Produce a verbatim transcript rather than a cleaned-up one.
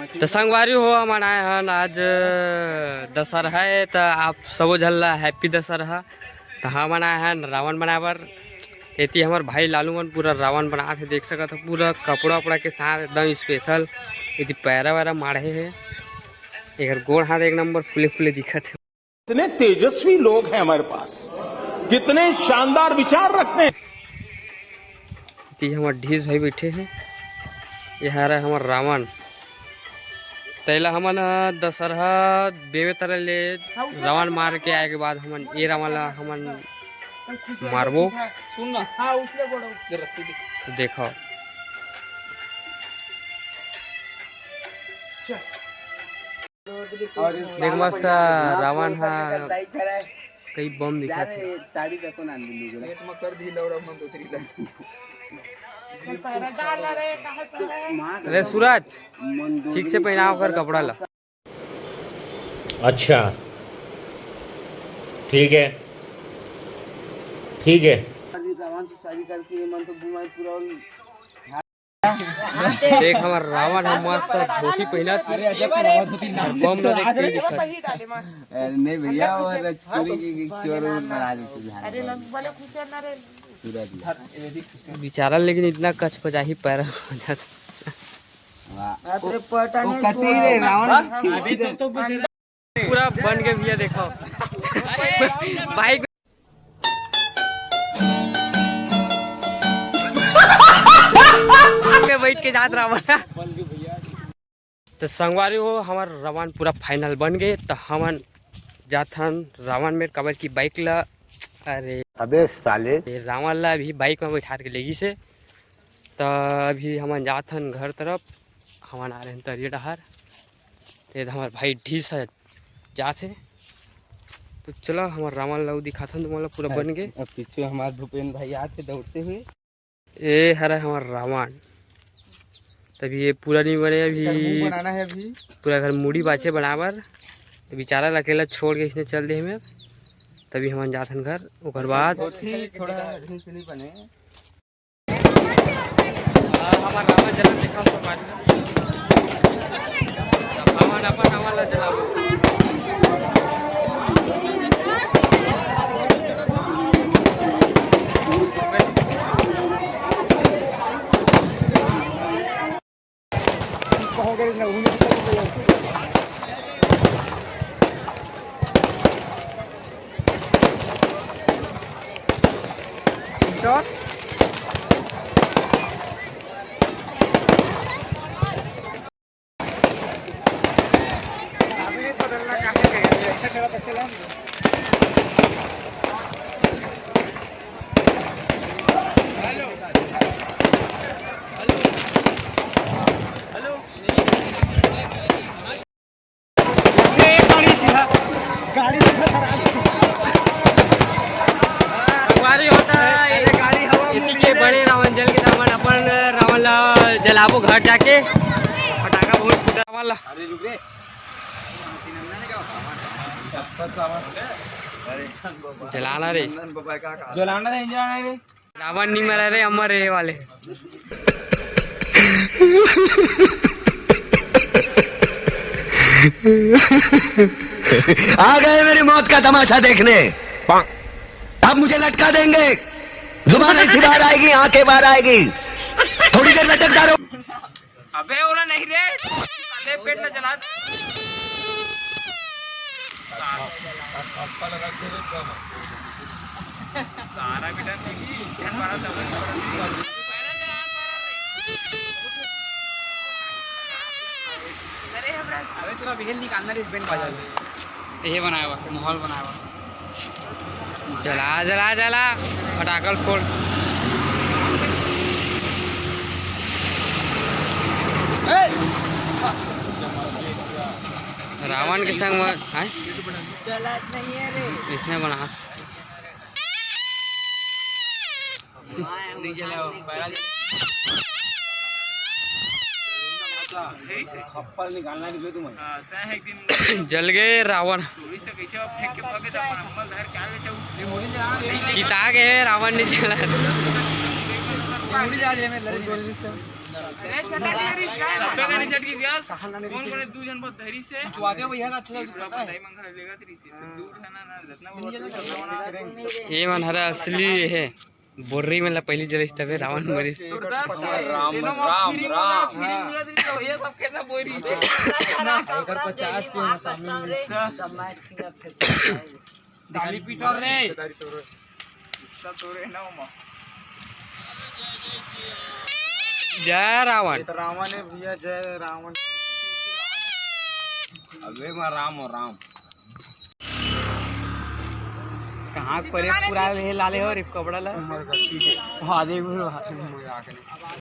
त संगवारी हो, हमन आए हन आज दशहरा हे, त आप सबो झन ला happy दशहरा। त हमन आए हन रावण बनाए बर। एती हमर भाई लालू मन पूरा रावण बनात हे, देख सकत हो, पूरा कपड़ा उपड़ा के साथ एकदम special। एती पैरा वैरा माढ़े हे, एकर गोड़ हाथ एक नंबर फूले फूले दिखत हे। कितने तेजस्वी लोग हैं हमारे पास, कितने शानदार विचार रखते हैं। ती हमर ढीस भाई बैठे हे, ये हरे हमर रावण। तेला हमन ह दशहरा बेवे तरह ले रावण मार के आए के बाद हमन ए रावण ला हमन मारबो। सुन ना, हाँ, उसने बोला, उधर रस्सी दे। देखो। देख मस्त रावण ह कई बम दिखत हे। पेट म कर दी लौड़ा मन दूसरी ला। अरे सूरज, ठीक से पहनाव कर कपड़ा ला। अच्छा, ठीक है, ठीक है। रावण से शादी करके मन तो बुमाई पूरा देख हमर रावण ह मस्त धोती पहिनत हे। अरे बम ला देख के दिखत हे। अरे नहीं भैया, वो चोरी की, की चोर वोर बना देते हैं। अरे लंग वाले खुश ना रे। पूरा दिया। बेचारा लेकिन इतना कचकचाही पैरा हो जात। वाह। बाप रे, पटा वो नहीं कती हुआ। रे रावण। अभी तो, तो कुछ पूरा बन के भैया देखो। बाइक में बैठ के जात रावण। तो संगवारी हो, हमार रावण पूरा final बन गए, तो हमन जाथन रावण में, काबर की बाइक ला, अरे अबे साले। रावण ला अभी बाइक में बैठार के लेगी से, तो अभी हमन जाथन घर तरफ। हमन आ रहे हैं तरिया डहार, तो ये हमार भाई ढीस ह जात हे। तो चलो हमार रावण ला दिखाथन तुमन ला पूरा बन के। अब पीछे हमार भूपेंद्र भाई आत हे दौड़ते हुए। ए हरे हमार रावण, तभी ये पूरा नहीं बने अभी। एकर मुंह बनाना है अभी। पूरा घर मुड़ी बाचे बनाबर, तो बेचारा ला अकेला छोड़ के इसने चल दे हमें। तभी हमन जाथन घर, ओकर बाद बहुत ही थोड़ा ढीस नहीं बने। हमार रावण जला देखा तो बाद में। रावण अपन रावण ला जलाबो। दस। संगवारी हो, त इतनी के बड़े रावण जल के, त हमन अपन रावण ला जलाबो घर जाके। फटाका बहुत फूटा रावण ला। अरे रुक रे। जलाना रे। जलाना नहीं, जलाना रे। रावण नहीं मरा रे, अमर रे वाले। आ गए मेरी मौत का तमाशा देखने। अब मुझे लटका देंगे। जुबान ऐसी बाहर आएगी, आंखें बाहर आएगी। थोड़ी देर लटकता रहो। अबे ओला नहीं रे, अबे पेट ला जला दे। सारा बेटा अरे हमरा अबे तेरा बिहेल निकालना रे, बेन बाजा। ये बनाया हुआ, माहौल बनाया हुआ। जला, जला, जला, फटाकल फोड़। रावण के संग में, हैं? इसने बना। जल गए रावण। चिता गए रावण नहीं जला। पूरी जा रही है, मैं लड़ नहीं सकता। अरे, झटक ले रही है, क्या है? सबका नहीं झटकी, क्या? कौन, कौन है? दू झन बहुत धैर्य से। चुआते हो भैया, तो अच्छा लगता है। भाई मंगा लेगा तेरी से। दूर है ना, ना, रत्ना। ये मन हरा असली है। बोर्री में ला पहली जरिस तबे रावण मरिस। राम, राम, राम। ये सब खेलना बोरी। अगर पचास के हो, शामिल। गाली पीटो रे। हिस्सा तो रे ना ओमा। जय रावण। ये तो रावण है भैया, जय रावण। अबे माँ राम हो राम। कहाँ करे पूरा ले लाले हो रे कपड़ा ला। उमर का ठीक है। हाँ, देख लो। मजाक नहीं।